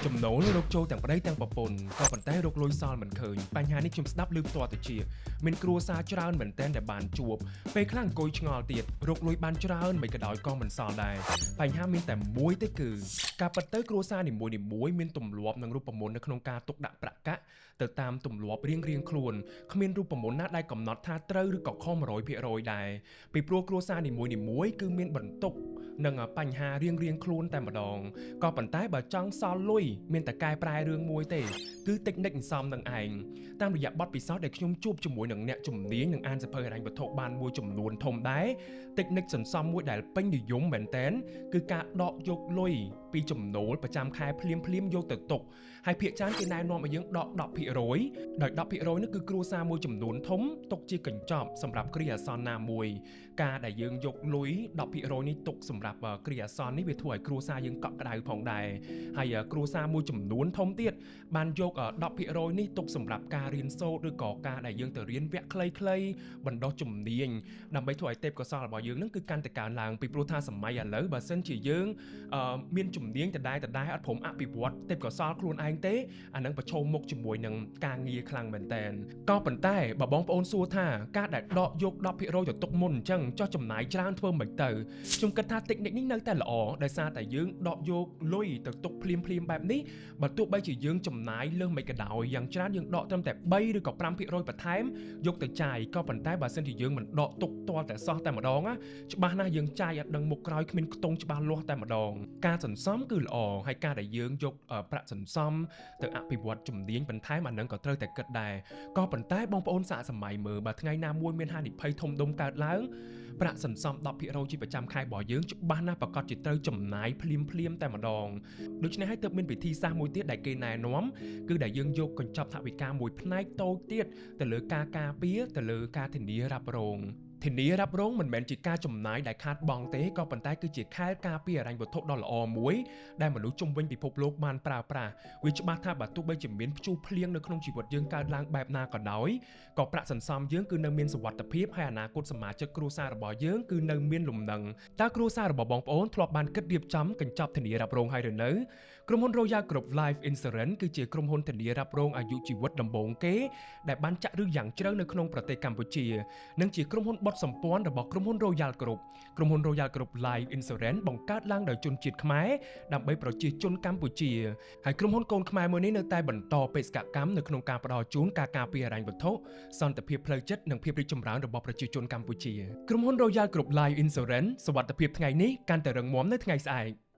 ចំណូលរកចូលទាំងប្តីទាំងប្រពន្ធក៏ប៉ុន្តែរកលុយសល់មិនឃើញបញ្ហានេះខ្ញុំស្ដាប់ឮផ្ទាល់ទៅជាមានគ្រួសារច្រើនមែនទែនដែលបានជួបពេលខ្លះអង្គុយឆ្ងល់ទៀតរកលុយបានច្រើនមិនក៏ដោយក៏មិនសល់ដែរបញ្ហាមានតែមួយទេគឺការពិតទៅគ្រួសារនីមួយៗមានទម្លាប់និងរូបមន្តនៅក្នុងការទុកដាក់ប្រាក់កាក់ទៅតាមទម្លាប់រៀងៗខ្លួនគ្មានរូបមន្តណាដែលកំណត់ថាត្រូវឬក៏ខុស100%ដែរពីព្រោះគ្រួសារនីមួយៗគឺមានបន្ទុកនិងបញ្ហារៀងៗខ្លួនតែម្ដងក៏ប៉ុន្តែបើចង់សល់លុយមានតែកែប្រែរឿងមួយទេគឺតិចនិចសន្សំនឹងឯងតាមរយៈបទពិសោធន៍ដែលខ្ញុំជួបជាមួយនឹងអ្នកជំនាញនិងអានសៀវភៅហិរញ្ញវត្ថុបានមួយចំនួនធំដែរតិចនិចសន្សំមួយដែលពេញនិយមមែនតែនគឺការដកយកលុយពីចំណូលប្រចាំខែភ្លាមភ្លាមៗយកទៅទុកហើយភាគច្រើនគេណែនាំឲ្យយើងដក10%ដោយ10%នេះគឺគ្រួសារមួយចំនួនធំទុកជាកញ្ចប់សម្រាប់គ្រាអាសន្នណាមួយការដែលយើងយកលុយ10%នេះទុកសម្រាប់គ្រាអាសន្ននេះវាធ្វើឲ្យគ្រួសារយើងកក់ក្ដៅផងដែរហើយគ្រួសារមួយចំនួនធំទៀតបានយក10%នេះទុកសម្រាប់ការរៀនសូត្រឬក៏ការដែលយើងទៅរៀនវគ្គខ្លីៗបណ្ដុះជំនាញដើម្បីធ្វើឲ្យទេពកោសល្យរបស់យើងនឹងគឺកាន់តែកើនឡើងពីព្រោះថាសម័យឥឡូវបើសិនជាយើងមានជំនាញដដែលដដែលអត់ព្រមអភិវឌ្ឍទេពកោសល្យខ្លួនឯងទេអានឹងប្រឈមមុខជាមួយនឹងការងារខ្លាំងមែនតែនក៏ប៉ុន្តែបើបងប្អូនសួរថាការដែលដកយក10%ទៅទុកមុនអញ្ចឹងចោះចំណាយច្រើនធ្វើមិនទៅខ្ញុំគិតថាតិចនិចនេះនៅតែល្អដោយសារតែយើងដកយកលុយទៅទុកភ្លាមភ្លាមៗបែបនេះបើទោះបីជាយើងចំណាយលើសមិនក៏ដោយយ៉ាងច្រើនយើងដកត្រឹមតែ3ឬក៏5%បន្ថែមយកទៅចាយក៏ប៉ុន្តែបើសិនជាយើងមិនដកទុកទាល់តែសោះតែម្ដងណាច្បាស់ណាស់យើងចាយអត់ដឹងមុខក្រោយគ្មានខ្ទង់ច្បាស់លាស់តែម្ដងការសន្សំគឺល្អហើយការដែលយើងយកប្រាក់សន្សំទៅអភិវឌ្ឍជំនាញបន្ថែមអានឹងក៏ត្រូវតែគិតដែរក៏ប៉ុន្តែបងប្អូនសាកសម័យមើលបើថ្ងៃណាមួយមានហានិភ័យធំដុំកើតឡើងប្រាក់សន្សំ10%ជាប្រចាំខែរបស់យើងច្បាស់ណាស់ប្រកាសជាត្រូវចំណាយភ្លាមភ្លាមៗតែម្ដងដូច្នេះហើយទើបមានវិធីសាស្ត្រមួយទៀតដែលគេណែនាំគឺដែលយើងយកកញ្ចប់ថវិកាមួយផ្នែកតូចទៀតទៅលើការការពារទៅលើការធានារ៉ាប់រងធានារ៉ាប់រងមិនមែនជាការចំណាយដែលខាតបង់ទេក៏ប៉ុន្តែគឺជាខែលការពារហិរញ្ញវត្ថុដ៏ល្អមួយដែលមនុស្សជុំវិញពិភពលោកបានប្រើប្រាស់វាច្បាស់ថាបើទោះបីជាមានព្យុះភ្លៀងនៅក្នុងជីវិតយើងកើតឡើងបែបណាក៏ដោយក៏ប្រាក់សន្សំយើងគឺនៅមានសុវត្ថិភាពហើយអនាគតសមាជិកគ្រួសាររបស់យើងគឺនៅមានលំនឹងតើគ្រួសាររបស់បងប្អូនធ្លាប់បានគិតរៀបចំកញ្ចប់ធានារ៉ាប់រងហើយឬនៅក្រុមហ៊ុន Royal Group Life Insurance គឺជាក្រុមហ៊ុនធានារ៉ាប់រងអាយុជីវិតដំបូងគេដែលបានចាក់ឫសយ៉ាងជ្រៅនៅក្នុងប្រទេសកម្ពុជានិងជាក្រុមហ៊ុនបុត្រសម្ព័ន្ធរបស់ក្រុមហ៊ុន Royal Group ក្រុមហ៊ុន Royal Group Life Insurance បង្កើតឡើងដោយជនជាតិខ្មែរដើម្បីប្រជាជនកម្ពុជាហើយក្រុមហ៊ុនកូនខ្មែរមួយនេះនៅតែបន្តបេសកកម្មនៅក្នុងការផ្ដល់ជូនការការពារហិរញ្ញវត្ថុសន្តិភាពផ្លូវចិត្តនិងភាពរីកចម្រើនរបស់ប្រជាជនកម្ពុជាក្រុមហ៊ុន Royal Group Life Insurance សុវត្ថិភាពថ្ងៃនេះកាន់តែរឹងមាំនៅថ្ងៃស្អែក។